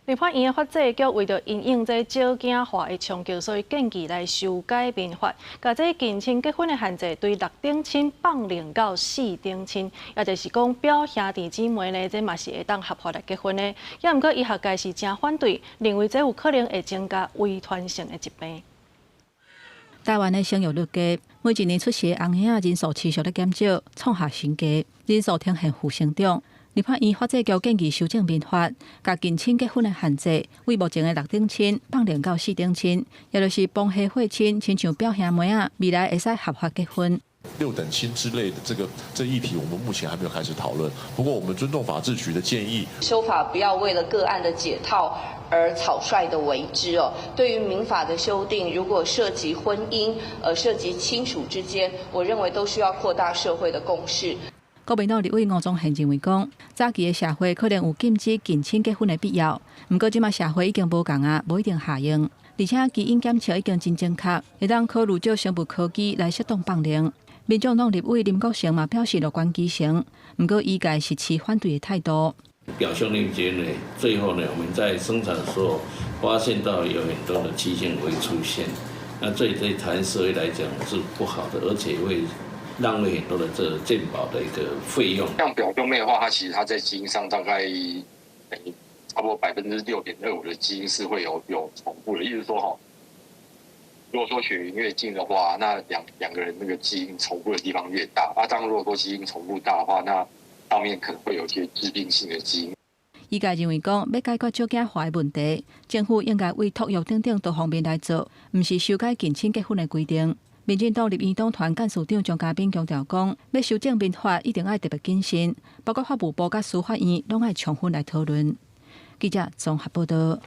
立法院的法制局為著因應這少子化的衝擊，所以建議來修改民法，共這近親結婚的限制對六等親放寬到四等親，也就是講表兄弟姊妹呢，這嘛是會當合法來結婚的。也毋過醫學界是誠反對，認為這有可能會增加遺傳性的疾病。台灣的生育率低，每一年出世的翁嬰仔人數持續咧減少，創下新低，人數呈現負成長。立法院法制局建議修正民法，共近親結婚的限制，對目前的六等親放寬到四等親，也就是旁系血親，親像表兄妹仔，未來會使合法結婚。六等親之類的這議題，我們目前還沒有開始討論。不過，我們尊重法制局的建議。修法不要為了個案的解套而草率的為之哦。對於民法的修訂，如果涉及婚姻，涉及親屬之間，我認為都需要擴大社會的共識。國民黨立委吳宗憲認為講，早期的社會可能有禁止近親結婚的必要，毋過這馬社會已經無仝啊，無一定合用。而且基因檢測已經真精確，會當考慮借生物科技來適當放寬。民眾黨立委林國成嘛表示樂觀其成，毋過醫界是持反對的態度。表兄弟間呢，最後呢，我們在生產的時候發現到有很多的畸形會出現，那這對台灣社會來講是不好的，而且會浪費很多的這個健保的一個費用。像表兄妹的話，它其實它在基因上大概等於差不多6.25%的基因是會有重複的，意思說哈，如果說血緣越近的話，那兩個人那個基因重複的地方越大。啊，當如果說基因重複大的話，那上面可能會有一些致病性的基因。醫界認為講，欲解決少子化的問題，政府應該為托育等等多方面來做，毋是修改近親結婚的規定。民進黨立院黨團幹事長張嘉賓強調講，欲修正民法一定愛特別謹慎，包括法務部佮司法院攏愛充分來討論。記者綜合報道。